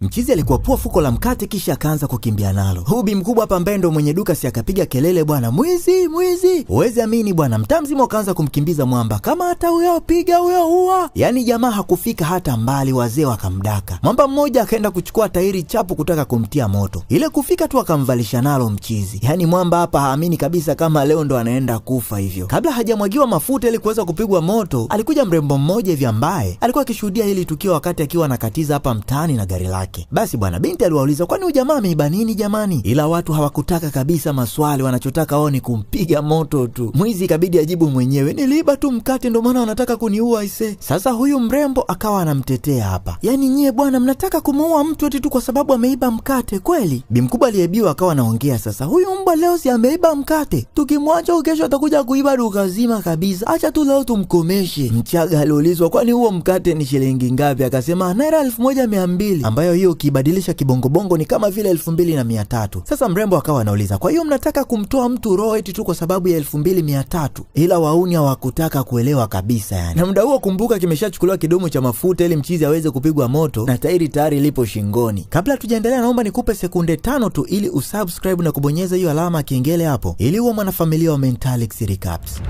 Mchizi alikuwa fuko la mkate kisha akaanza kukimbia nalo. Hubi mkubwa hapa ambaye ndo mwenye duka si akapiga kelele, bwana mwizi mwizi. Huwezi amini bwana, mtaa mzima ukaanza kumkimbiza mwamba, kama hata huyo piga huyo huwa. Yaani jamaa hakufika hata mbali, wazee wakamdaka. Mwamba mmoja akaenda kuchukua tairi chapu kutaka kumtia moto. Ile kufika tu akamvalisha nalo mchizi. Yaani mwamba hapa haamini kabisa kama leo ndo anaenda kufa hivyo. Kabla hajamwagiwa mafuta ili kuweza kupigwa moto, alikuja mrembo mmoja hivi ambaye alikuwa akishuhudia hili tukio wakati akiwa anakatiza hapa mtaani na gari lake. Basi bwana, binti aliwauliza, kwani huyu jamaa ameiba nini jamani? Ila watu hawakutaka kabisa maswali, wanachotaka wao ni kumpiga moto tu. Mwizi ikabidi ajibu mwenyewe, niliiba tu mkate ndio maana wanataka kuniua ise. Sasa huyu mrembo akawa anamtetea hapa, yaani nyie bwana mnataka kumuua mtu eti tu kwa sababu ameiba mkate kweli? Bi mkubwa aliyeibiwa akawa anaongea sasa, huyu mbwa leo si ameiba mkate, tukimwacha kesho atakuja kuiba duka zima kabisa, acha tu leo tumkomeshe. Mchaga aliulizwa, kwani huo mkate ni shilingi ngapi? Akasema naira 1200, ambayo hiyo ukibadilisha kibongobongo ni kama vile 2300. Sasa mrembo akawa anauliza, kwa hiyo mnataka kumtoa mtu roho eti tu kwa sababu ya 2300? Ila wauni hawakutaka kuelewa kabisa yani. Na muda huo kumbuka, kimeshachukuliwa kidumu cha mafuta ili mchizi aweze kupigwa moto na tairi tayari lipo shingoni. Kabla tujaendelea, naomba nikupe sekunde 5 tu ili usubscribe na kubonyeza hiyo alama ya kengele hapo ili uwe mwanafamilia wa Mentalix Recaps.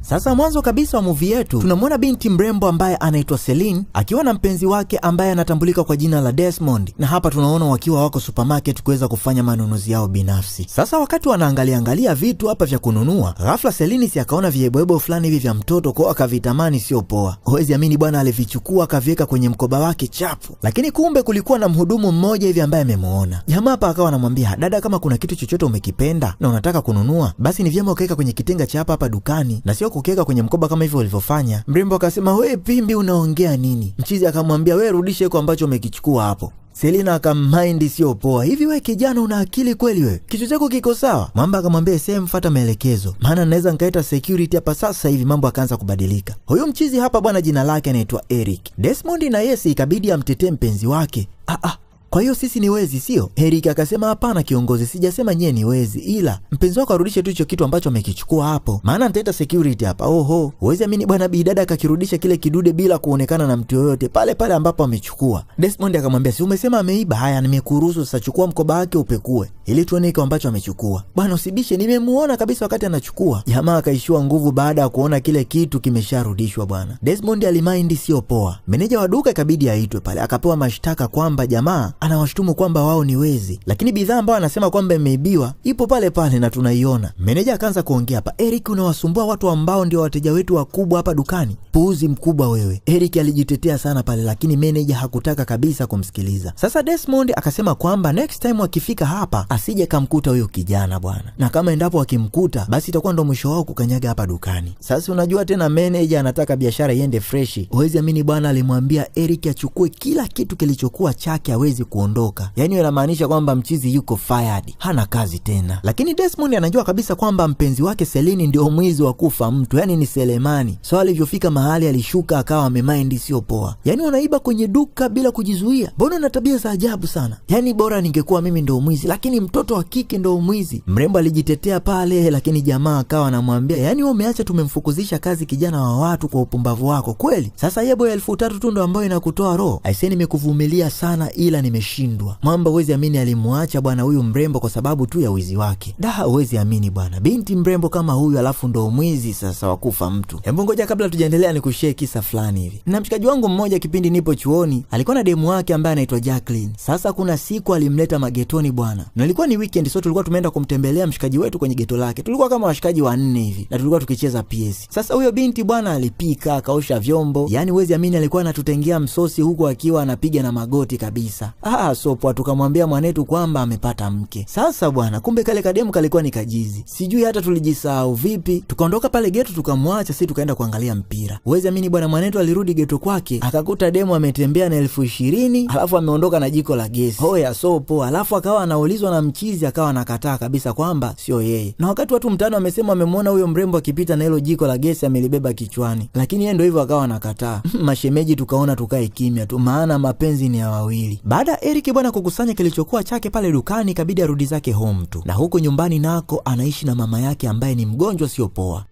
Sasa mwanzo kabisa wa movie yetu tunamwona binti mrembo ambaye anaitwa Celine akiwa na mpenzi wake ambaye anatambulika kwa jina la Desmond, na hapa tunaona wakiwa wako supermarket kuweza kufanya manunuzi yao binafsi. Sasa wakati wanaangalia angalia vitu hapa vya kununua, ghafla Celine si akaona vieboebo fulani hivi vya mtoto kwa akavitamani sio poa. Huwezi amini bwana, alivichukua akaviweka kwenye mkoba wake chapu. Lakini kumbe kulikuwa na mhudumu mmoja hivi ambaye amemuona. Jamaa hapa akawa anamwambia, dada, kama kuna kitu chochote umekipenda na unataka kununua, basi ni vyema ukaweka kwenye kitenga cha hapa hapa dukani na sio kukiweka kwenye mkoba kama hivyo ulivyofanya. Mrembo akasema, we pimbi unaongea nini? Mchizi akamwambia, we rudishe kwa ambacho umekichukua hapo. Selina akammind sio poa, hivi we kijana una akili kweli we? Kichwa chako kiko sawa? Mwamba akamwambia, sema mfuata maelekezo, maana naweza nikaita security hapa sasa hivi. Mambo akaanza kubadilika. Huyu mchizi hapa bwana, jina lake anaitwa Eric. Desmond na Yesi ikabidi amtetee mpenzi wake. Kwa hiyo sisi ni wezi sio? Eric akasema, hapana kiongozi, sijasema nyie ni wezi, ila mpenzi wako arudishe tu hicho kitu ambacho amekichukua hapo, maana nitaita security hapa. Oho, huwezi amini bwana, bidada akakirudisha kile kidude bila kuonekana na mtu yoyote pale pale ambapo amechukua. Desmond akamwambia, si umesema ameiba? Haya, nimekuruhusu sasa, chukua mkoba wake upekue ili tuone kile ambacho amechukua. Bwana usibishe, nimemuona kabisa wakati anachukua. Jamaa akaishiwa nguvu baada ya kuona kile kitu kimesharudishwa bwana. Desmond alimind sio poa. Meneja wa duka ikabidi aitwe pale, akapewa mashtaka kwamba jamaa anawashtumu kwamba wao ni wezi, lakini bidhaa ambayo anasema kwamba imeibiwa ipo pale pale na tunaiona. Meneja akaanza kuongea hapa, Eric unawasumbua watu ambao ndio wateja wetu wakubwa hapa dukani, puuzi mkubwa wewe. Eric alijitetea sana pale, lakini meneja hakutaka kabisa kumsikiliza. Sasa Desmond akasema kwamba next time wakifika hapa asije kamkuta huyo kijana bwana, na kama endapo akimkuta basi itakuwa ndo mwisho wao kukanyaga hapa dukani. Sasa unajua tena meneja anataka biashara iende freshi. Huwezi amini bwana, alimwambia Eric achukue kila kitu kilichokuwa chake awezi kuondoka. Yaani inamaanisha kwamba mchizi yuko fired, hana kazi tena. Lakini Desmond anajua kabisa kwamba mpenzi wake Celine ndio mwizi wa kufa mtu, yani ni Selemani. So alivyofika mahali alishuka akawa amemind sio poa. Yaani unaiba kwenye duka bila kujizuia, mbona una tabia za ajabu sana? Yaani bora ningekuwa mimi ndio mwizi, lakini mtoto wa kike ndio mwizi. Mrembo alijitetea pale, lakini jamaa akawa anamwambia, yaani wewe umeacha tumemfukuzisha kazi kijana wa watu kwa upumbavu wako kweli? Sasa yebo ya 3000 tu ndo ambayo inakutoa roho. Aisee, nimekuvumilia sana ila nimeshindwa. Mwamba huwezi amini alimwacha bwana huyu mrembo kwa sababu tu ya wizi wake. Da, huwezi amini bwana, binti mrembo kama huyu alafu ndo mwizi sasa wakufa mtu. Hebu ngoja kabla tujaendelea nikushare kisa fulani hivi. Na mshikaji wangu mmoja kipindi nipo chuoni alikuwa na demu wake ambaye anaitwa Jacqueline. Sasa kuna siku alimleta magetoni bwana, na ilikuwa ni weekend, so tulikuwa tumeenda kumtembelea mshikaji wetu kwenye geto lake. Tulikuwa kama washikaji wanne hivi na tulikuwa tukicheza PS. Sasa huyo binti bwana alipika, akaosha vyombo, yani huwezi amini alikuwa anatutengea msosi huku akiwa anapiga na magoti kabisa. So poa, tukamwambia mwanetu kwamba amepata mke. Sasa bwana, kumbe kale kademu kalikuwa ni kajizi, sijui hata tulijisahau vipi. Tukaondoka pale geto tukamwacha, sisi tukaenda kuangalia mpira. Huwezi amini bwana, mwanetu alirudi geto kwake akakuta demu ametembea na 20,000 alafu ameondoka na jiko la gesi. Hoya, so poa. Alafu akawa anaulizwa na mchizi akawa anakataa kabisa kwamba sio yeye, na wakati watu mtaani wamesema wamemwona huyo mrembo akipita na hilo jiko la gesi amelibeba kichwani, lakini yeye ndio hivyo akawa anakataa. Mashemeji tukaona tukae kimya tu, maana mapenzi ni ya wawili. Baada Eric bwana kukusanya kilichokuwa chake pale dukani, ikabidi arudi zake home tu, na huko nyumbani nako anaishi na mama yake ambaye ni mgonjwa sio poa.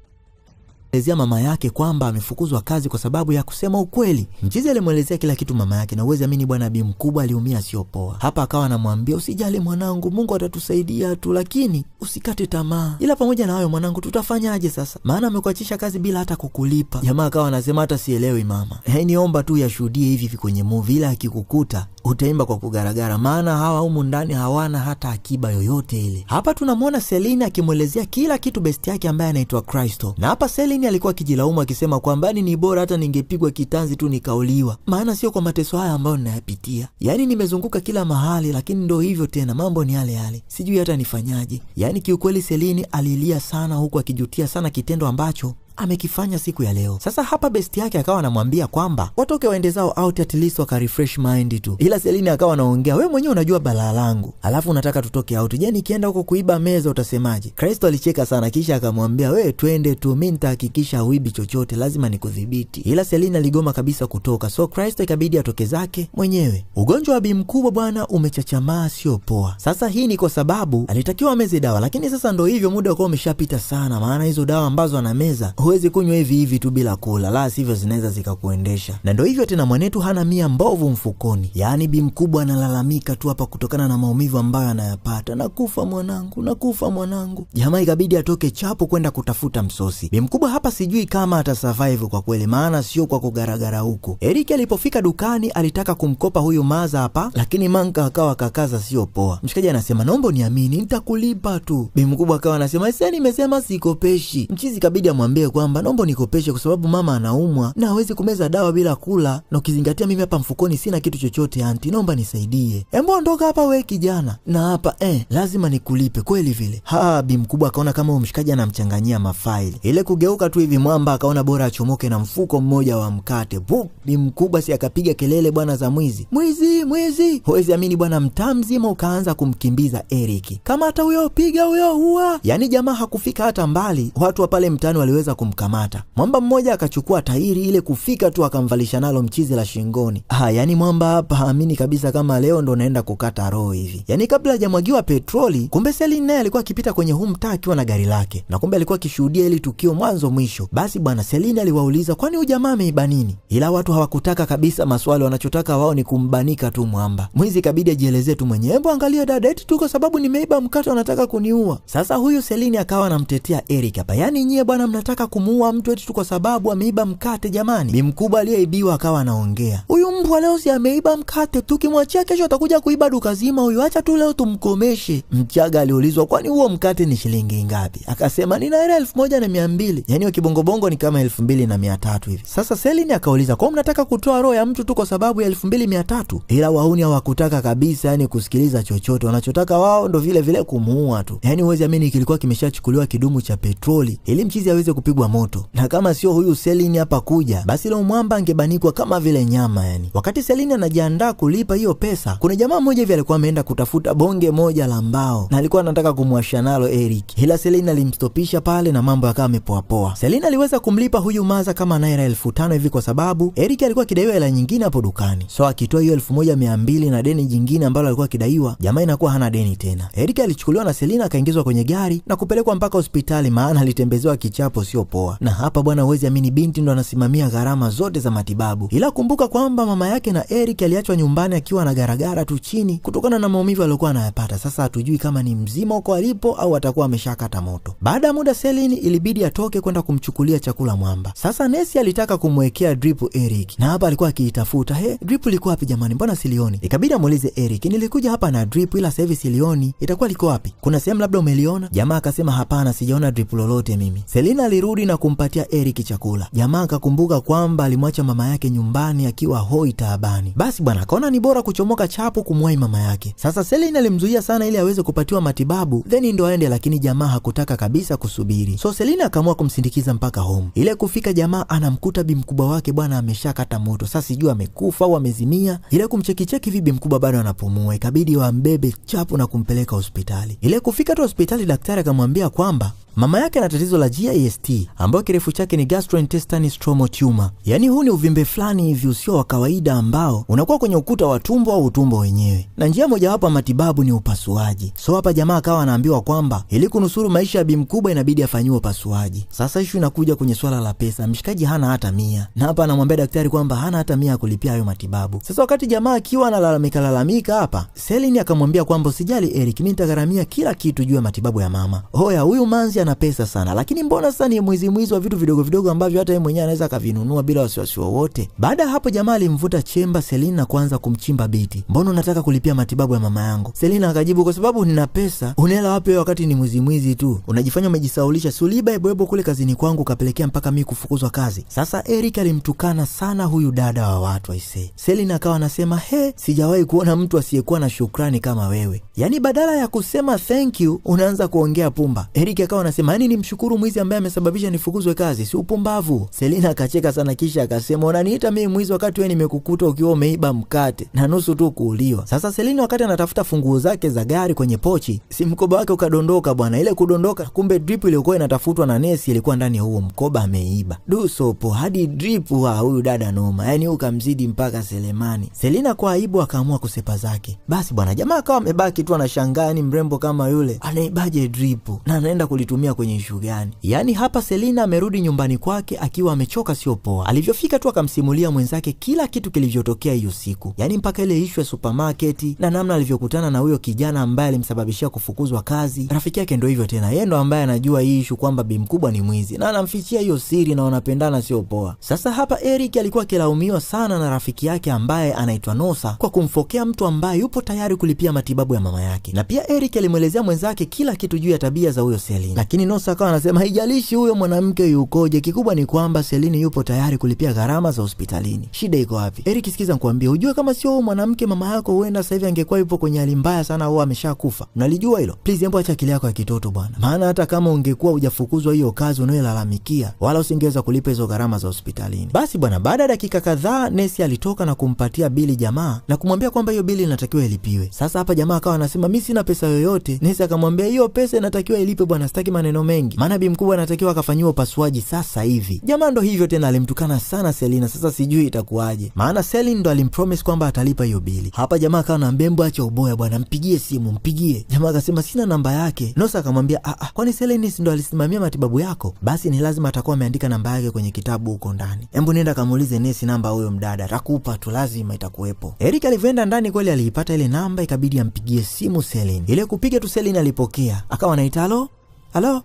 Elezea mama yake kwamba amefukuzwa kazi kwa sababu ya kusema ukweli. Mchizi alimuelezea kila kitu mama yake, na uwezi amini bwana, bi mkubwa aliumia sio poa. Hapa akawa anamwambia usijali mwanangu, Mungu atatusaidia tu, lakini usikate tamaa. Ila pamoja na hayo mwanangu, tutafanyaje sasa? Maana amekuachisha kazi bila hata kukulipa. Jamaa akawa anasema hata sielewi mama. Niomba tu yashuhudie hivi hivi kwenye movie, ila akikukuta utaimba kwa kugaragara, maana hawa humu ndani hawana hata akiba yoyote ile. Hapa tunamwona Celine akimuelezea kila kitu best yake ambaye anaitwa Kristo. Na hapa Celine alikuwa akijilaumu akisema kwamba ni bora hata ningepigwa kitanzi tu nikauliwa, maana sio kwa mateso haya ambayo ninayapitia. Yaani nimezunguka kila mahali, lakini ndio hivyo tena, mambo ni yale yale, sijui hata nifanyaje. Yaani kiukweli Celine alilia sana huku akijutia sana kitendo ambacho amekifanya siku ya leo. Sasa hapa best yake akawa anamwambia kwamba watoke waende zao out at least waka refresh mind tu. Ila Celine akawa anaongea, wewe mwenyewe unajua balaa langu, alafu unataka tutoke out. Je, nikienda huko kuiba meza utasemaje? Kristo alicheka sana kisha akamwambia, wewe twende tu, mimi nitahakikisha huibi chochote, lazima nikudhibiti. Ila Celine aligoma kabisa kutoka, so Kristo ikabidi atoke zake mwenyewe. Ugonjwa wa bi mkubwa bwana umechachamaa sio poa. Sasa hii ni kwa sababu alitakiwa ameze dawa, lakini sasa ndio hivyo, muda uko umeshapita sana, maana hizo dawa ambazo anameza huwezi kunywa hivi hivi tu bila kula, la sivyo zinaweza zikakuendesha. Na ndio hivyo tena, mwanetu hana mia mbovu mfukoni. Yaani bi mkubwa analalamika tu hapa kutokana na maumivu ambayo anayapata. Nakufa mwanangu, nakufa mwanangu. Jamaa ikabidi atoke chapo kwenda kutafuta msosi. Bi mkubwa hapa sijui kama atasurvive kwa kweli, maana sio kwa kugaragara huko. Eric alipofika dukani alitaka kumkopa huyu maza hapa, lakini manka akawa kakaza sio poa. Mshikaji anasema naomba uniamini, nitakulipa tu. Bi mkubwa akawa anasema sasa nimesema sikopeshi. Mchizi ikabidi amwambie kwamba naomba nikopeshe kwa sababu mama anaumwa na hawezi kumeza dawa bila kula, na ukizingatia mimi hapa mfukoni sina kitu chochote anti, naomba nisaidie. Embo ondoka hapa we kijana, na hapa lazima nikulipe kweli vile. Ha, bi mkubwa akaona kama mshikaji anamchanganyia mafaili. Ile kugeuka tu hivi mwamba akaona bora achomoke na mfuko mmoja wa mkate. Bup, bi mkubwa si akapiga kelele bwana za mwizi. Mwizi, mwizi. Huwezi amini bwana, mtaa mzima ukaanza kumkimbiza Eric. Kama hata huyo piga huyo huwa. Yaani jamaa hakufika hata mbali, watu wa pale mtaani waliweza kumkamata. Mwamba mmoja akachukua tairi ile, kufika tu akamvalisha nalo mchizi la shingoni. Yaani mwamba hapa haamini kabisa kama leo ndo naenda kukata roho hivi. Yaani kabla hajamwagiwa petroli, kumbe Celine naye alikuwa akipita kwenye huu mtaa akiwa na gari lake, na kumbe alikuwa akishuhudia ile tukio mwanzo mwisho. Basi bwana Celine aliwauliza kwani huyu jamaa ameiba nini? Ila watu hawakutaka kabisa maswali, wanachotaka wao ni kumbanika tu mwamba. Mwizi ikabidi ajielezee tu mwenyewe, hebu angalia dada, eti tu kwa sababu nimeiba mkate anataka kuniua. Sasa huyu Celine akawa anamtetea Eric hapa, yaani nyie bwana mnataka kumuua mtu eti tu kwa sababu ameiba mkate jamani. Bi mkubwa aliyeibiwa akawa anaongea, huyu mbwa leo si ameiba mkate, tukimwachia kesho atakuja kuiba duka zima huyu, acha tu leo tumkomeshe. Mchaga aliulizwa kwani huo mkate ni shilingi ngapi? Akasema ni naira 1200, yaani wa kibongobongo ni kama 2300 hivi. Sasa Celine akauliza kwa mnataka kutoa roho ya mtu tu kwa sababu ya 2300? Ila wahuni hawakutaka kabisa yani kusikiliza chochote, wanachotaka wao ndo vile vile kumuua tu. Yaani huwezi amini kilikuwa kimeshachukuliwa kidumu cha petroli ili mchizi aweze kupigwa moto, na kama sio huyu Celine hapa kuja, basi leo mwamba angebanikwa kama vile nyama yani. Wakati Celine anajiandaa kulipa hiyo pesa, kuna jamaa mmoja hivi alikuwa ameenda kutafuta bonge moja la mbao na alikuwa anataka kumwasha nalo Eric, ila Celine alimstopisha pale na mambo yakawa yamepoa poa. Celine aliweza kumlipa huyu maza kama naira 5000 hivi kwa sababu Eric alikuwa akidaiwa hela nyingine hapo dukani. So akitoa hiyo 1200 na deni jingine ambalo alikuwa akidaiwa, jamaa inakuwa hana deni tena. Eric alichukuliwa na Celine akaingizwa kwenye gari na kupelekwa mpaka hospitali, maana alitembezewa kichapo sio poa. Na hapa bwana huwezi amini, binti ndo anasimamia gharama zote za matibabu. Ila kumbuka kwamba mama yake na Eric aliachwa nyumbani akiwa na garagara tu chini kutokana na maumivu aliyokuwa anayapata. Sasa hatujui kama ni mzima huko alipo au atakuwa ameshakata moto. Baada ya muda Celine ilibidi atoke kwenda kumchukulia chakula mwamba. Sasa nesi alitaka kumwekea drip Eric, na hapa alikuwa akiitafuta, he, drip liko wapi jamani, mbona silioni? Ikabidi amuulize Eric, nilikuja hapa na drip ila sasa hivi silioni, itakuwa liko wapi? Kuna sehemu labda umeliona? Jamaa akasema hapana, sijaona drip lolote mimi. Celine alirudi na kumpatia Eric chakula. Jamaa akakumbuka kwamba alimwacha mama yake nyumbani akiwa hoi taabani. Basi bwana akaona ni bora kuchomoka chapo kumwahi mama yake. Sasa Celine alimzuia sana ili aweze kupatiwa matibabu then ndo aende, lakini jamaa hakutaka kabisa kusubiri. So Celine akaamua kumsindikiza mpaka home. Ile kufika jamaa anamkuta bi mkubwa wake bwana ameshakata moto. Sasa sijui amekufa au amezimia. Ile kumchekicheki hivi bi mkubwa bado anapumua, ikabidi wambebe chapo na kumpeleka hospitali. Ile kufika tu hospitali daktari akamwambia kwamba Mama yake ana tatizo la GIST ambayo kirefu chake ni gastrointestinal stromal tumor. Yaani huu ni uvimbe fulani hivi usio wa kawaida ambao unakuwa kwenye ukuta wa tumbo au utumbo wenyewe. Na njia mojawapo ya matibabu ni upasuaji. So hapa jamaa akawa anaambiwa kwamba ili kunusuru maisha ya bi mkubwa inabidi afanyiwe upasuaji. Sasa issue inakuja kwenye swala la pesa. Mshikaji hana hata 100. Na hapa anamwambia daktari kwamba hana hata 100 kulipia hayo matibabu. Sasa wakati jamaa akiwa analalamika lalamika hapa, Celine akamwambia kwamba usijali Eric, mimi nitagharamia kila kitu juu ya matibabu ya mama. Hoya, huyu manzi ana pesa sana, lakini mbona sasa ni mwizi mwizi wa vitu vidogo vidogo ambavyo hata yeye mwenyewe anaweza akavinunua bila wasiwasi wowote. Baada hapo jamaa alimvuta chemba Celine na kuanza kumchimba biti. Mbona unataka kulipia matibabu ya mama yangu? Celine akajibu, kwa sababu nina pesa. Unaela wapi wakati ni mwizi mwizi tu? Unajifanya umejisaulisha, si uliiba eboebo kule kazini kwangu kapelekea mpaka mimi kufukuzwa kazi. Sasa Eric alimtukana sana huyu dada wa watu aisee. Celine akawa anasema, he, sijawahi kuona mtu asiyekuwa na shukrani kama wewe. Yaani badala ya kusema thank you unaanza kuongea pumba. Eric akawa anasema, yaani nimshukuru mwizi ambaye amesababisha nifukuzwe kazi, si upumbavu? Celine akacheka sana kisha akasema, unaniita mimi mwizi wakati wewe nimekukuta ukiwa umeiba mkate na nusu tu kuuliwa. Sasa Celine wakati anatafuta funguo zake za gari kwenye pochi, si mkoba wake ukadondoka bwana. Ile kudondoka, kumbe drip iliyokuwa inatafutwa na nesi ilikuwa ndani ya huo mkoba, ameiba. Dusopo hadi drip wa huyu dada noma. Yaani ukamzidi mpaka Selemani. Celine kwa aibu akaamua kusepa zake. Basi bwana, jamaa akawa amebaki tu anashangaa, ni mrembo kama yule anaibaje drip na anaenda kulitumia kwenye issue gani? Yaani hapa Celine amerudi nyumbani kwake akiwa amechoka sio poa. Alivyofika tu akamsimulia mwenzake kila kitu kilivyotokea hiyo siku. Yaani mpaka ile issue ya supermarket na namna alivyokutana na huyo kijana ambaye alimsababishia kufukuzwa kazi. Rafiki yake ndio hivyo tena, yeye ndo ambaye anajua hii issue kwamba bi mkubwa ni mwizi na anamfichia hiyo siri na wanapendana sio poa. Sasa hapa Eric alikuwa akilaumiwa sana na rafiki yake ambaye anaitwa Nosa kwa kumfokea mtu ambaye yupo tayari kulipia matibabu ya mama yake. Na pia Eric alimuelezea mwenzake kila kitu juu ya tabia za huyo Celine. Lakini Nosa akawa anasema haijalishi huyo mwanamke yukoje, kikubwa ni kwamba Celine yupo tayari kulipia gharama za hospitalini. Shida iko wapi? Eric, sikiza nikwambie, ujue kama sio huyo mwanamke mama yako huenda sasa hivi angekuwa yupo kwenye hali mbaya sana au ameshakufa. Unalijua hilo? Please hebu acha akili yako ya kitoto bwana. Maana hata kama ungekuwa hujafukuzwa hiyo kazi unayolalamikia, wala usingeweza kulipa hizo gharama za hospitalini. Basi bwana, baada ya dakika kadhaa nesi alitoka na kumpatia bili jamaa na kumwambia kwamba hiyo bili inatakiwa ilipiwe. Sasa hapa jamaa akawa anasema mimi sina pesa yoyote. Nesi akamwambia hiyo pesa inatakiwa ilipe bwana, sitaki maneno mengi. Maana bi mkubwa anatakiwa akafanyiwe upasuaji sasa hivi. Jamaa ndo hivyo tena, alimtukana sana Selina. Sasa sijui itakuwaje. Maana Celine ndo alimpromise kwamba atalipa hiyo bili. Hapa jamaa akawa anaambia mbo acha uboya bwana, mpigie simu, mpigie. Jamaa akasema sina namba yake. Nosa akamwambia kwani Celine ndo alisimamia matibabu yako? Basi ni lazima atakuwa ameandika namba yake kwenye kitabu huko ndani. Hebu nenda kamuulize nesi namba huyo mdada, atakupa tu, lazima itakuwepo. Eric alivyoenda ndani kweli aliipata ile namba, ikabidi ampigie simu Celine. Ile kupiga tu Celine alipokea. Akawa anaita halo? Halo?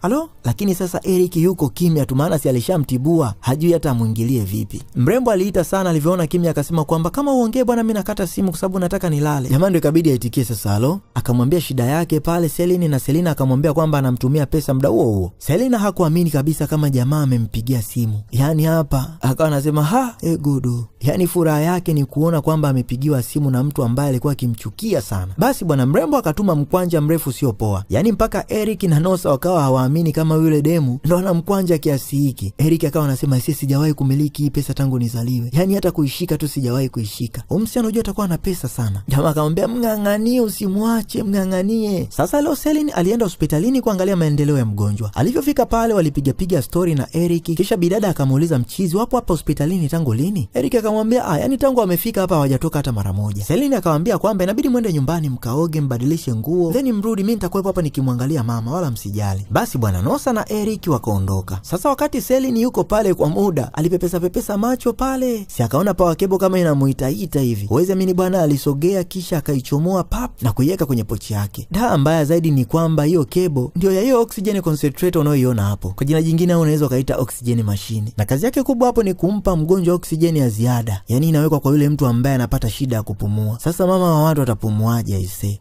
Halo? Lakini sasa Eric yuko kimya tu, maana si alishamtibua, hajui hata amuingilie vipi. Mrembo aliita sana, alivyoona kimya akasema kwamba kama uongee bwana mimi nakata simu kwa sababu nataka nilale. Jamaa ndio ikabidi aitikie sasa halo. Akamwambia shida yake pale Celine, na Celine akamwambia kwamba anamtumia pesa muda huo huo. Celine hakuamini kabisa kama jamaa amempigia simu. Yaani hapa akawa anasema ha, egudu. Yaani furaha yake ni kuona kwamba amepigiwa simu na mtu ambaye alikuwa akimchukia sana. Basi bwana, mrembo akatuma mkwanja mrefu sio poa. Yaani mpaka Eric na Nosa wakawa hawaamini kama yule demu ndo anamkwanja kiasi hiki. Eric akawa anasema sisi sijawahi kumiliki hii pesa tangu nizaliwe. Yaani hata kuishika tu sijawahi kuishika. Huyu msichana unajua atakuwa na pesa sana. Jamaa akamwambia mng'ang'anie, usimwache, mng'ang'anie. Sasa leo Celine alienda hospitalini kuangalia maendeleo ya mgonjwa. Alivyofika pale walipiga piga story na Eric, kisha bidada akamuuliza mchizi wapo hapa hospitalini tangu lini? Eric akamwambia yaani tangu amefika hapa hawajatoka hata mara moja. Celine akamwambia kwamba inabidi mwende nyumbani mkaoge, mbadilishe nguo, then mrudi, mimi nitakuwepo hapa nikimwangalia mama, wala msijali. Basi bwana, Nosa na Eric wakaondoka. Sasa wakati Celine yuko pale kwa muda, alipepesa pepesa macho pale, si akaona power cable kama inamuitaita hivi. Huwezi amini bwana, alisogea kisha akaichomoa pap na kuiweka kwenye pochi yake. Da, mbaya zaidi ni kwamba hiyo cable ndio ya hiyo oxygen concentrator unayoiona hapo. Kwa jina jingine unaweza ukaita oxygen machine. Na kazi yake kubwa hapo ni kumpa mgonjwa oxygen ya ziada. Yaani inawekwa kwa yule mtu ambaye anapata shida ya kupumua. Sasa mama wa watu atapumuaje aisee?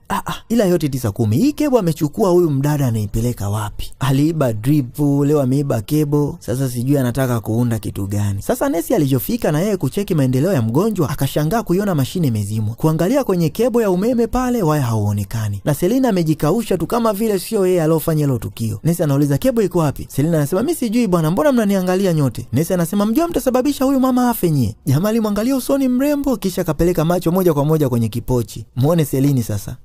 Ila yote 9-10. Hii cable amechukua huyu mdada anaipeleka wapi? Aliiba drip, leo ameiba cable. Sasa sijui anataka kuunda kitu gani. Sasa nesi alichofika na yeye kucheki maendeleo ya mgonjwa, akashangaa kuiona mashine imezimwa. Kuangalia kwenye cable ya umeme pale waya hauonekani. Na Selina amejikausha tu kama vile sio yeye alofanya hilo tukio. Nesi anauliza cable iko wapi? Selina anasema mimi sijui bwana, mbona mnaniangalia nyote? Nesi anasema mjua mtasababisha huyu mama afe nyie. Jamaa alimwangalia usoni mrembo kisha akapeleka macho moja kwa moja kwenye kipochi. Muone Selini sasa.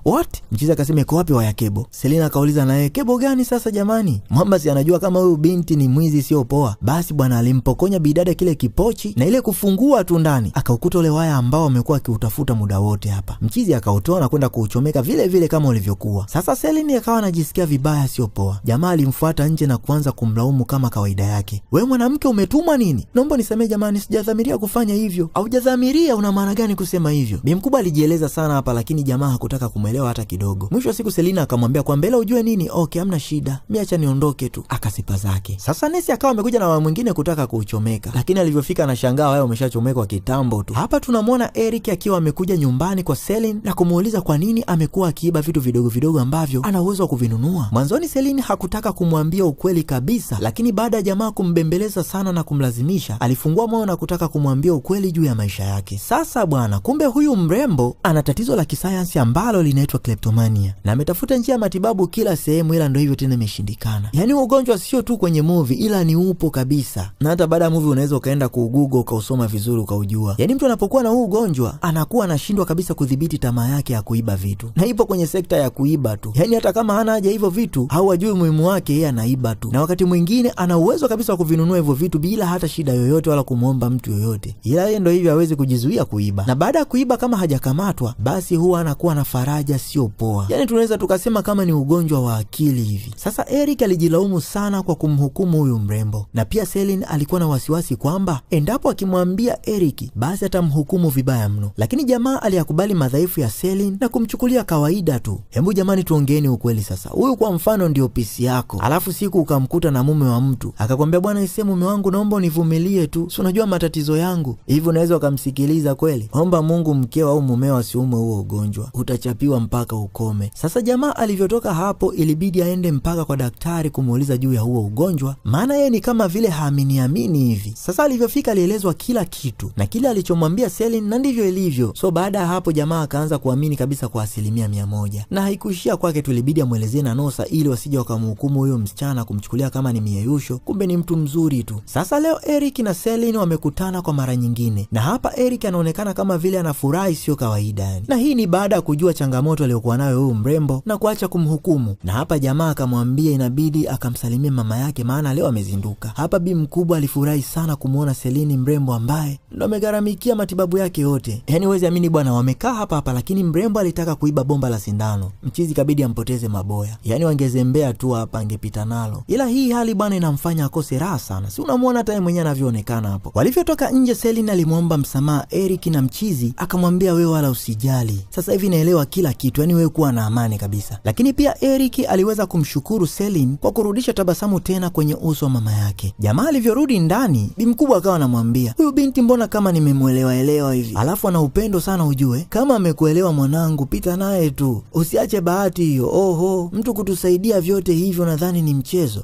What? Mchizi akasema iko wapi waya kebo? Selina akauliza naye kebo gani sasa jamani? Mwamba si anajua kama huyu binti ni mwizi sio poa. Basi bwana alimpokonya bidada kile kipochi na ile kufungua tu ndani akaukuta ule waya ambao amekuwa akiutafuta muda wote hapa. Mchizi akautoa na kwenda kuuchomeka vile vile kama ulivyokuwa. Sasa Selina akawa anajisikia vibaya sio poa. Jamaa alimfuata nje na kuanza kumlaumu kama kawaida yake. Wewe mwanamke umetumwa nini? Naomba nisamee jamani, sijadhamiria kufanya hivyo. Haujadhamiria una maana gani kusema hivyo? Bi mkubwa alijieleza sana hapa, lakini jamaa hakutaka kumwelewa hata kidogo. Mwisho wa siku Selina akamwambia kwa mbele ujue nini? Okay, hamna shida. Mimi acha niondoke tu. Akasipa zake. Sasa nesi akawa amekuja na waya mwingine kutaka kuuchomeka. Lakini alivyofika anashangaa waya umeshachomekwa kitambo tu. Hapa tunamwona Eric akiwa amekuja nyumbani kwa Celine na kumuuliza kwa nini amekuwa akiiba vitu vidogo vidogo ambavyo ana uwezo wa kuvinunua. Mwanzoni Celine hakutaka kumwambia ukweli kabisa, lakini baada ya jamaa kumbembeleza sana na kumlazimisha, alifungua moyo na kutaka kumwambia ukweli juu ya maisha yake. Sasa bwana, kumbe huyu mrembo ana tatizo la kisayansi ambalo linaitwa kleptomania na ametafuta njia ya matibabu kila sehemu, ila ndio hivyo tena imeshindikana. Yaani ugonjwa sio tu kwenye movie, ila ni upo kabisa, na hata baada ya movie unaweza ukaenda ku Google ukausoma vizuri ukaujua. Yaani mtu anapokuwa na huu ugonjwa anakuwa anashindwa kabisa kudhibiti tamaa yake ya kuiba vitu, na ipo kwenye sekta ya kuiba tu. Yaani hata kama hana haja hivyo vitu au hajui umuhimu wake, yeye anaiba tu, na wakati mwingine ana uwezo kabisa wa kuvinunua hivyo vitu bila hata shida yoyote wala kumuomba mtu yoyote, ila yeye ndio hivyo hawezi kujizuia kuiba. Na baada ya kuiba kama hajakamatwa, basi huwa anakuwa na faraja sio poa. Yaani tunaweza tukasema kama ni ugonjwa wa akili hivi. Sasa Eric alijilaumu sana kwa kumhukumu huyu mrembo, na pia Celine alikuwa na wasiwasi kwamba endapo akimwambia Eric basi atamhukumu vibaya mno, lakini jamaa aliyakubali madhaifu ya Celine na kumchukulia kawaida tu. Hebu jamani, tuongeeni ukweli sasa. Huyu kwa mfano ndio pisi yako, alafu siku ukamkuta na mume wa mtu akakwambia bwana, ise mume wangu naomba univumilie tu, si unajua matatizo yangu. Hivi unaweza ukamsikiliza kweli? Omba Mungu mkeo au mumeo asiumwe huo ugonjwa, utachapiwa mpaka ukome. Sasa jamaa alivyotoka hapo ilibidi aende mpaka kwa daktari kumuuliza juu ya huo ugonjwa, maana yeye ni kama vile haamini amini hivi. Sasa alivyofika alielezwa kila kitu na kile alichomwambia Celine, na ndivyo ilivyo. So baada ya hapo jamaa akaanza kuamini kabisa kwa 100%. Na haikuishia kwake tu, ilibidi amuelezee na Nosa ili wasije wakamhukumu huyo msichana kumchukulia kama ni mieyusho, kumbe ni mtu mzuri tu. Sasa leo Eric na Celine wamekutana kwa mara nyingine, na hapa Eric anaonekana kama vile anafurahi sio kawaida yani. Na hii ni baada ya kujua changamoto aliyokuwa nayo huyu mrembo na kuacha kumhukumu. Na hapa jamaa akamwambia inabidi akamsalimie mama yake maana leo amezinduka. Hapa bi mkubwa alifurahi sana kumuona Celine mrembo ambaye ndo amegharamikia matibabu yake yote. Yaani huwezi amini bwana, wamekaa hapa hapa, lakini mrembo alitaka kuiba bomba la sindano. Mchizi kabidi ampoteze maboya. Yaani wangezembea tu hapa angepita nalo. Ila hii hali bwana inamfanya akose raha sana. Si unamuona hata yeye mwenyewe anavyoonekana hapo. Walivyotoka nje, Celine alimuomba msamaha Eric na mchizi akamwambia wewe wala usijali, sasa hivi naelewa kila kitu, yani wewe kuwa na amani kabisa. Lakini pia Eric aliweza kumshukuru Celine kwa kurudisha tabasamu tena kwenye uso wa mama yake. Jamaa alivyorudi ndani, bi mkubwa akawa anamwambia huyu binti mbona kama nimemuelewa elewa hivi, alafu ana upendo sana ujue, kama amekuelewa mwanangu pita naye tu, usiache bahati hiyo. Oho, mtu kutusaidia vyote hivyo nadhani ni mchezo.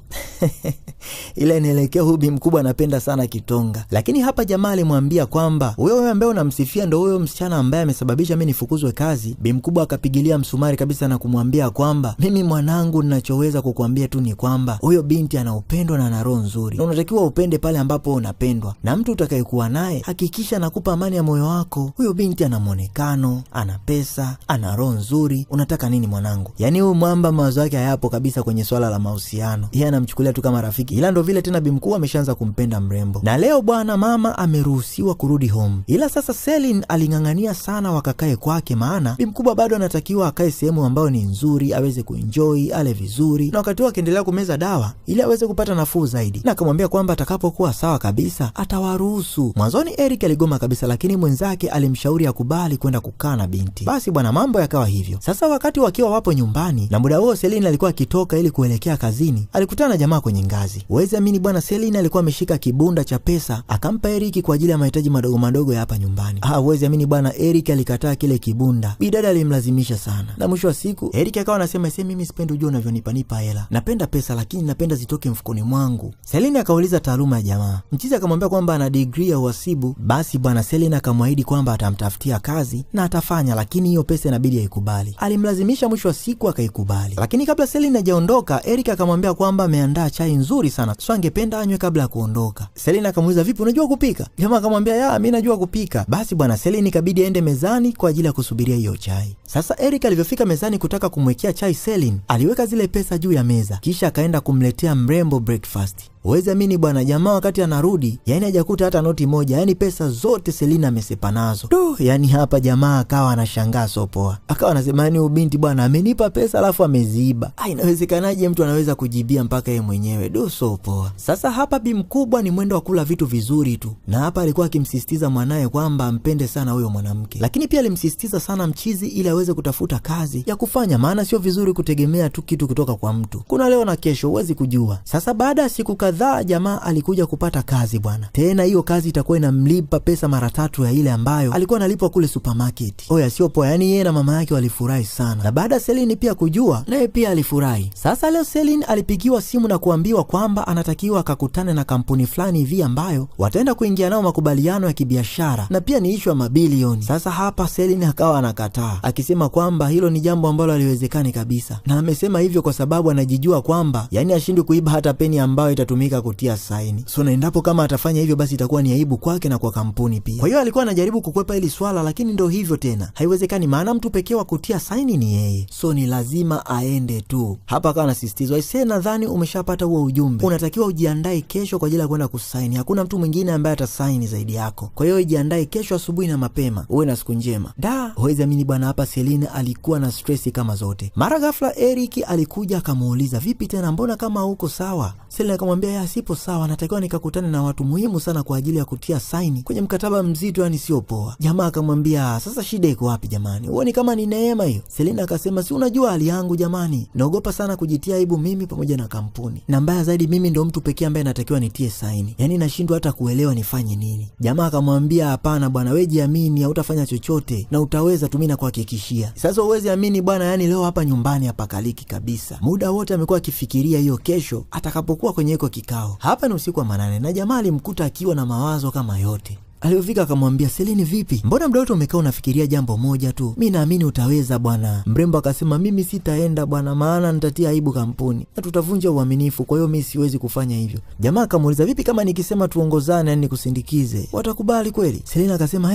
Ila inaelekea huyu bi mkubwa anapenda sana kitonga. Lakini hapa jamaa alimwambia kwamba wewe ambaye unamsifia ndo huyo msichana ambaye amesababisha mimi nifukuzwe kazi. Bi mkubwa akapigilia msumari kabisa na kumwambia kwamba mimi mwanangu, ninachoweza kukuambia tu ni kwamba huyo binti ana upendo na ana roho nzuri, na unatakiwa upende pale ambapo unapendwa, na mtu utakayekuwa naye hakikisha nakupa amani ya moyo wako. Huyo binti ana muonekano, ana pesa, ana roho nzuri, unataka nini mwanangu? Yaani huyu mwamba mawazo yake hayapo kabisa kwenye swala la mahusiano, yeye anamchukulia tu kama rafiki. Ila ndo vile tena bi mkuu ameshaanza kumpenda mrembo, na leo bwana mama ameruhusiwa kurudi home. Ila sasa Celine aling'ang'ania sana wakakae kwake, maana bi mkubwa bado anatakiwa akae sehemu ambayo ni nzuri, aweze kuenjoy, ale vizuri, na wakati huo akiendelea kumeza dawa ili aweze kupata nafuu zaidi, na akamwambia kwamba atakapokuwa sawa kabisa atawaruhusu. Mwanzoni Eric aligoma kabisa, lakini mwenzake alimshauri akubali kwenda kukaa na binti. Basi bwana mambo yakawa hivyo. Sasa wakati wakiwa wapo nyumbani na muda huo Celine alikuwa akitoka ili kuelekea kazini, alikutana na jamaa kwenye ngazi. Huwezi amini bwana, Celine alikuwa ameshika kibunda cha pesa akampa Eric kwa ajili ya mahitaji madogo madogo ya hapa nyumbani. Huwezi amini bwana, Eric alikataa kile kibunda. Bidada alimlazimisha sana, na mwisho wa siku Eric akawa anasema sasa mimi sipendi ujue unavyonipanipa hela, napenda pesa lakini napenda zitoke mfukoni mwangu. Celine akauliza taaluma ya jamaa. Mchizi akamwambia kwamba ana degree ya uhasibu. Basi bwana Celine akamwahidi kwamba atamtafutia kazi na atafanya, lakini hiyo pesa inabidi aikubali. Alimlazimisha, mwisho wa siku akaikubali. Lakini kabla Celine hajaondoka, Eric akamwambia kwamba ameandaa chai nzuri nzuri sana, so angependa anywe kabla ya kuondoka. Celine akamuuliza vipi, unajua kupika? Jamaa akamwambia ya, mimi najua kupika. Basi bwana Celine ikabidi aende mezani kwa ajili ya kusubiria hiyo chai. Sasa Eric alivyofika mezani kutaka kumwekea chai Celine, aliweka zile pesa juu ya meza, kisha akaenda kumletea mrembo breakfast. Huwezi amini bwana, jamaa wakati anarudi, yani hajakuta hata noti moja, yani pesa zote Selina amesepa nazo. Do, yani hapa jamaa akawa anashangaa sopoa. Akawa anasema yani huyu binti bwana amenipa pesa alafu ameziiba. Inawezekanaje mtu anaweza kujibia mpaka yeye mwenyewe? Do, sopoa. Sasa hapa bi mkubwa ni mwendo wa kula vitu vizuri tu. Na hapa alikuwa akimsisitiza mwanae kwamba ampende sana huyo mwanamke. Lakini pia alimsisitiza sana mchizi ili aweze kutafuta kazi ya kufanya, maana sio vizuri kutegemea tu kitu kutoka kwa mtu. Kuna leo na kesho, huwezi kujua. Sasa baada ya siku kadhaa jamaa alikuja kupata kazi bwana. Tena hiyo kazi itakuwa inamlipa pesa mara 3 ya ile ambayo alikuwa analipwa kule supermarket. Oya sio poa, yani yeye na mama yake walifurahi sana. Na baada Celine pia kujua, naye pia alifurahi. Sasa leo Celine alipigiwa simu na kuambiwa kwamba anatakiwa akakutane na kampuni fulani hivi ambayo wataenda kuingia nao makubaliano ya kibiashara na pia ni issue ya mabilioni. Sasa hapa Celine akawa anakataa, akisema kwamba hilo ni jambo ambalo haliwezekani kabisa. Na amesema hivyo kwa sababu anajijua kwamba yani ashindwe kuiba hata peni ambayo itatumika kutia saini. So na endapo kama atafanya hivyo basi itakuwa ni aibu kwake na kwa kampuni pia. Kwa hiyo alikuwa anajaribu kukwepa hili swala, lakini ndio hivyo tena, haiwezekani, maana mtu pekee wa kutia saini ni yeye. So ni lazima aende tu. Hapa akawa anasisitizwa, aisee, nadhani umeshapata huo ujumbe, unatakiwa ujiandae kesho kwa ajili ya kwenda kusaini. Hakuna mtu mwingine ambaye atasaini zaidi yako. Kwa hiyo jiandae kesho asubuhi na mapema. Uwe na siku njema. Da, huwezi amini bwana, hapa Celine alikuwa na stress kama zote. Mara ghafla Eric alikuja akamuuliza, vipi tena, mbona kama huko sawa? Celine akamwambia ya, sipo sawa, natakiwa nikakutane na watu muhimu sana kwa ajili ya kutia saini kwenye mkataba mzito, yani sio poa. Jamaa akamwambia sasa shida iko wapi jamani? Huoni kama ni neema hiyo? Celine akasema si unajua hali yangu jamani, naogopa sana kujitia aibu mimi pamoja na kampuni, na mbaya zaidi mimi ndo mtu pekee ambaye natakiwa nitie saini, yani nashindwa hata kuelewa nifanye nini. Jamaa akamwambia hapana bwana, wewe jiamini, hautafanya chochote na utaweza tu, mimi nakuhakikishia. Sasa uwezi amini bwana, yani leo hapa nyumbani hapakaliki kabisa. Muda wote amekuwa akifikiria hiyo kesho atakapokuwa kwenye iko kikao. Hapa ni usiku wa manane na jamaa alimkuta akiwa na mawazo kama yote. Alipofika akamwambia Celine, vipi? Mbona muda wote umekaa unafikiria jambo moja tu? Mimi naamini utaweza bwana. Mrembo akasema mimi sitaenda bwana, maana nitatia aibu kampuni na tutavunja uaminifu, kwa hiyo mimi siwezi kufanya hivyo. Jamaa akamuuliza vipi kama nikisema tuongozane, yani nikusindikize, watakubali kweli? Celine akasema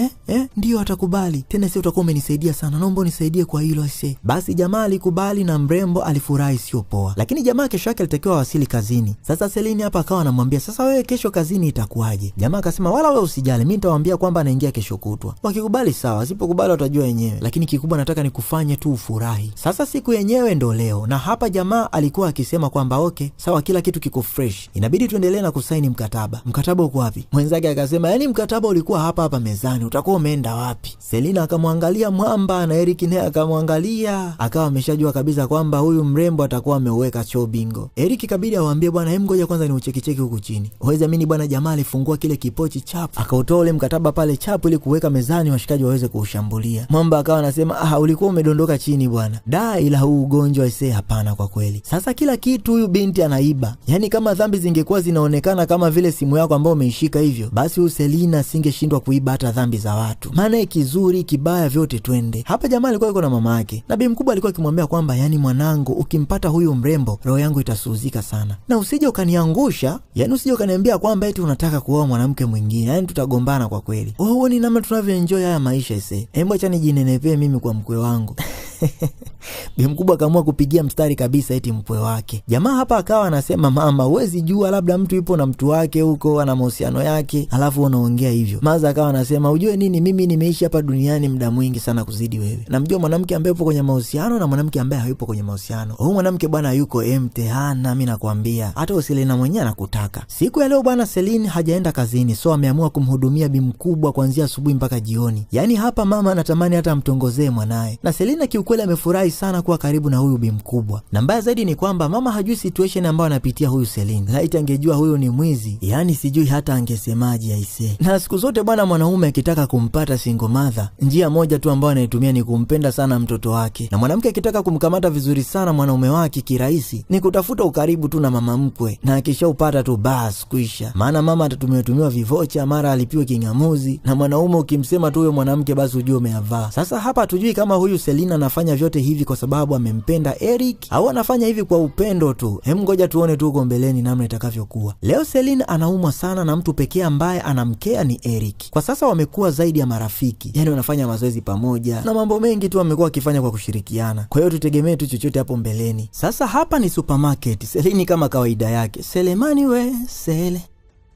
ndio watakubali. Tena sio utakuwa umenisaidia sana, naomba unisaidie kwa hilo aise. Basi jamaa alikubali na mrembo alifurahi sio poa. Lakini jamaa kesho yake alitakiwa awasili kazini. Sasa Celine hapa akawa anamwambia sasa wewe kesho kazini itakuwaje? Jamaa akasema wala wewe usijali, mimi nitawaambia kwamba anaingia kesho kutwa. Wakikubali sawa, wasipokubali watajua wenyewe. Lakini kikubwa nataka nikufanye tu ufurahi. Sasa siku yenyewe ndo leo. Na hapa jamaa alikuwa akisema kwamba okay, sawa, kila kitu kiko fresh. Inabidi tuendelee na kusaini mkataba. Mkataba uko wapi? Mwenzake akasema yani mkataba ulikuwa hapa hapa mezani, utakuwa umeenda wapi? Selina akamwangalia mwamba na Eric naye akamwangalia, akawa ameshajua kabisa kwamba huyu mrembo atakuwa ameuweka choo bingo. Eric kabidi awaambie bwana, hem ngoja kwanza ni uchekicheki huku chini. Huwezi amini bwana, jamaa alifungua kile kipochi chapu, akautoa ule mkataba pale chapu ili kuweka mezani washikaji waweze kuushambulia. Mwamba akawa anasema ulikuwa umedondoka chini bwana. Da, ila huu ugonjwa ise hapana kwa kweli. Sasa kila kitu huyu binti anaiba. Yani kama dhambi zingekuwa zinaonekana kama vile simu yako ambayo umeishika hivyo, basi huyu Selina asingeshindwa kuiba hata dhambi za watu. Maana kizuri kibaya vyote twende. Hapa jamaa alikuwa yuko na mama yake. Na bi mkubwa alikuwa akimwambia kwamba yani mwanangu, ukimpata huyu mrembo roho yangu itasuzika sana. Na usije ukaniangusha, yani usije ukaniambia kwamba eti unataka kuoa mwanamke mwingine. Yani tutagombana kwa kweli. Oh, ni namna tunavyo enjoy haya maisha ise. Hebu acha nijinenepee mimi kwa mkwe wangu. Bi mkubwa akaamua kupigia mstari kabisa eti mkwe wake. Jamaa hapa akawa anasema mama, huwezi jua, labda mtu yupo na mtu wake huko, ana mahusiano yake, alafu unaongea hivyo. Maza akawa anasema ujue nini, mimi nimeishi hapa duniani muda mwingi sana kuzidi wewe. Namjua mwanamke ambaye yupo kwenye mahusiano na mwanamke ambaye hayupo kwenye mahusiano. Huyu mwanamke bwana yuko mtihana, mimi nakwambia. Hata Selina mwenyewe anakutaka. Siku ya leo bwana Celine hajaenda kazini, so ameamua kumhudumia bi mkubwa kuanzia asubuhi mpaka jioni. Yani hapa mama anatamani hata amtongozee mwanae. Na Selina kiukweli amefurahi sana kuwa karibu na huyu bi mkubwa. Na mbaya zaidi ni kwamba mama hajui situation ambayo anapitia huyu Celine. Laiti angejua huyu ni mwizi, yani sijui hata angesemaje aise. Na siku zote bwana, mwanaume akitaka kumpata single mother, njia moja tu ambayo anaitumia ni kumpenda sana mtoto wake. Na mwanamke akitaka kumkamata vizuri sana mwanaume wake kirahisi ni kutafuta ukaribu tu na mama mkwe. Na akishaupata tu bas kuisha. Maana mama atatumiwa vivocha, mara alipiwe kingamuzi, na mwanaume ukimsema tu huyo mwanamke basi ujue umeavaa. Sasa hapa hatujui kama huyu Selina na anafanya vyote hivi kwa sababu amempenda Eric au anafanya hivi kwa upendo tu? Hem, ngoja tuone tu huko mbeleni namna itakavyokuwa. Leo Celine anaumwa sana na mtu pekee ambaye anamkea ni Eric. Kwa sasa wamekuwa zaidi ya marafiki, yani wanafanya mazoezi pamoja na mambo mengi tu wamekuwa wakifanya kwa kushirikiana. Kwa hiyo tutegemee tu chochote hapo mbeleni. Sasa hapa ni supermarket. Celine kama kawaida yake, Selemani we Sele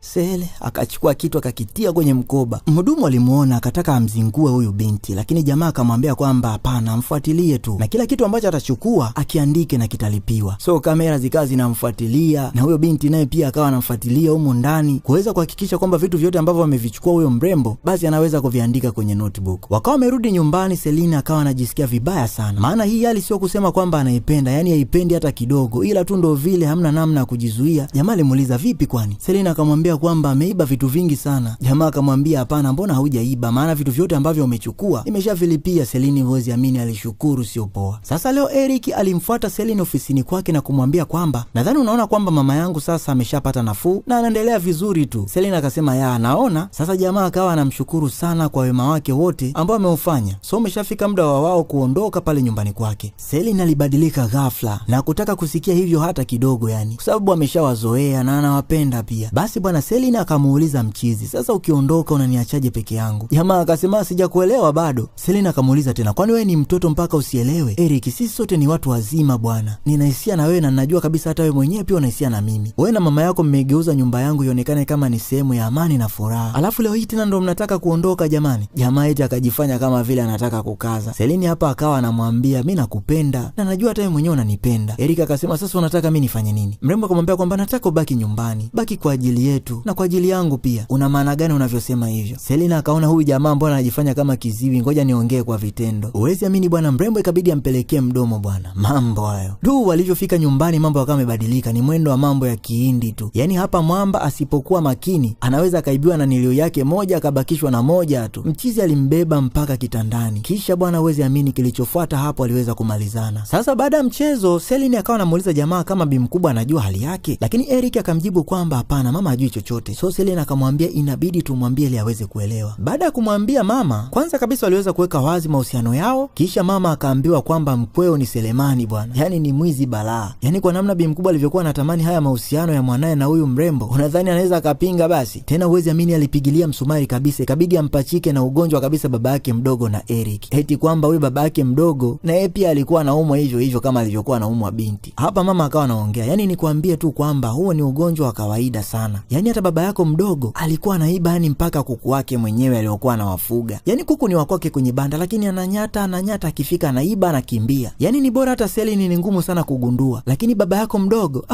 Sele, akachukua kitu akakitia kwenye mkoba. Mhudumu alimuona akataka amzingue huyu binti, lakini jamaa akamwambia kwamba hapana, amfuatilie tu na kila kitu ambacho atachukua akiandike na kitalipiwa. So kamera zikawa zinamfuatilia na huyo binti naye pia akawa anamfuatilia humo ndani kuweza kuhakikisha kwamba vitu vyote ambavyo amevichukua huyo mrembo basi anaweza kuviandika kwenye notebook. Wakawa wamerudi nyumbani, Celine akawa anajisikia vibaya sana, maana hii hali sio kusema kwamba anaipenda, yani haipendi hata kidogo, ila tu ndo vile hamna namna ya kujizuia. Jamaa alimuuliza vipi kwani? Celine akamwambia kwamba ameiba vitu vingi sana. Jamaa akamwambia hapana, mbona haujaiba, maana vitu vyote ambavyo umechukua nimeshavilipia. Celine huwezi amini alishukuru sio poa. Sasa leo Eric alimfuata Celine ofisini kwake na kumwambia kwamba nadhani unaona kwamba mama yangu sasa ameshapata nafuu na anaendelea vizuri tu. Celine akasema ya naona. Sasa jamaa akawa anamshukuru sana kwa wema wake wote ambao ameufanya. So umeshafika muda wa wao kuondoka pale nyumbani kwake. Celine alibadilika ghafla na kutaka kusikia hivyo hata kidogo, yani kwa sababu ameshawazoea na anawapenda pia. Basi bwana Celine akamuuliza mchizi, sasa ukiondoka unaniachaje peke yangu? Jamaa akasema sijakuelewa bado. Celine akamuuliza tena, kwani wewe ni mtoto mpaka usielewe? Eric, sisi sote ni watu wazima bwana, nina hisia na wewe na najua kabisa hata wewe mwenyewe pia una hisia na mimi. Wewe na mama yako mmegeuza nyumba yangu ionekane kama ni sehemu ya amani na furaha, alafu leo hii tena ndo mnataka kuondoka jamani. Jamaa eti akajifanya kama vile anataka kukaza. Celine hapa akawa anamwambia mimi nakupenda na najua hata wewe mwenyewe unanipenda. Eric akasema sasa unataka mimi nifanye nini? Mrembo akamwambia kwamba nataka ubaki nyumbani, baki kwa ajili yetu na kwa ajili yangu pia. Una maana gani unavyosema hivyo? Celine akaona huyu jamaa mbona anajifanya kama kiziwi, ngoja niongee kwa vitendo. Huwezi amini bwana, mrembo ikabidi ampelekee mdomo bwana. Mambo hayo. Du, walivyofika nyumbani mambo yakawa yamebadilika, ni mwendo wa mambo ya Kihindi tu. Yani hapa mwamba asipokuwa makini anaweza akaibiwa na nilio yake moja akabakishwa na moja tu. Mchizi alimbeba mpaka kitandani. Kisha bwana, huwezi amini kilichofuata hapo, aliweza kumalizana. Sasa baada ya mchezo Celine akawa anamuuliza jamaa kama bi mkubwa anajua hali yake, lakini Eric akamjibu kwamba hapana, mama hajui chochote. So Celine akamwambia inabidi tumwambie ili aweze kuelewa. Baada ya kumwambia mama, kwanza kabisa waliweza kuweka wazi mahusiano yao, kisha mama akaambiwa kwamba mkweo ni Selemani bwana, yani ni mwizi balaa. Yani kwa namna bi mkubwa alivyokuwa anatamani haya mahusiano ya mwanae na huyu mrembo, unadhani anaweza akapinga? Basi tena huwezi amini alipigilia msumari kabisa, ikabidi ampachike na ugonjwa kabisa baba yake mdogo na Eric, eti kwamba huyu baba yake mdogo na yeye pia alikuwa anaumwa hivyo hivyo kama alivyokuwa anaumwa binti. Hapa mama akawa anaongea, yani nikwambie tu kwamba huo ni ugonjwa wa kawaida sana, yani hata baba yako mdogo alikuwa anaiba yani mpaka kuku wake mwenyewe aliokuwa anawafuga. Yani kuku ni wa kwake kwenye banda, lakini ananyata akifika anaiba anakimbia. Yani ni bora hata Celine ni ngumu sana kugundua, lakini baba yako mdogo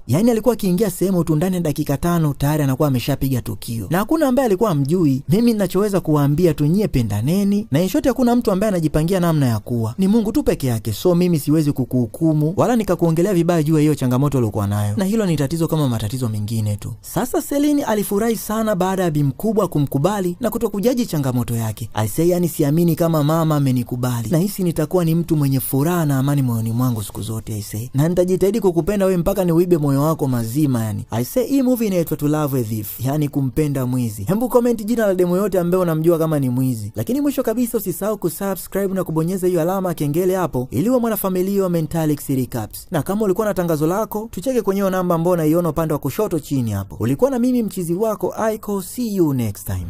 yani alikuwa akiingia sehemu tu ndani ya dakika 5 tayari anakuwa ameshapiga tukio na hakuna ambaye alikuwa amjui. Mimi ninachoweza kuwaambia tu nyie pendaneni, na in short hakuna mtu ambaye anajipangia namna ya kuwa, ni Mungu tu peke yake. So mimi siwezi kukuhukumu wala nikakuongelea vibaya juu ya hiyo changamoto uliokuwa nayo, na hilo ni tatizo kama matatizo mengine tu. Sasa Celine alifurahi sana baada ya bi mkubwa kumkubali na kutokujaji changamoto yake. Aisee, yani siamini kama mama amenikubali, na hisi nitakuwa ni mtu mwenye furaha na amani moyoni mwangu siku zote aisee, na nitajitahidi kukupenda wewe mpaka niuibe moyo wako mazima yani. Aisee, hii movie inaitwa To Love a Thief, yani kumpenda mwizi. Hebu comment jina la demo yote ambaye unamjua kama ni mwizi. Lakini mwisho kabisa usisahau kusubscribe na kubonyeza hiyo alama kengele hapo ili uwe mwanafamilia wa Mentalix Recaps. Na kama ulikuwa na tangazo lako, tucheke kwenye namba ambayo unaiona upande wa kushoto chini hapo. Ulikuwa na mimi mchizi wako Aiko, see you next time.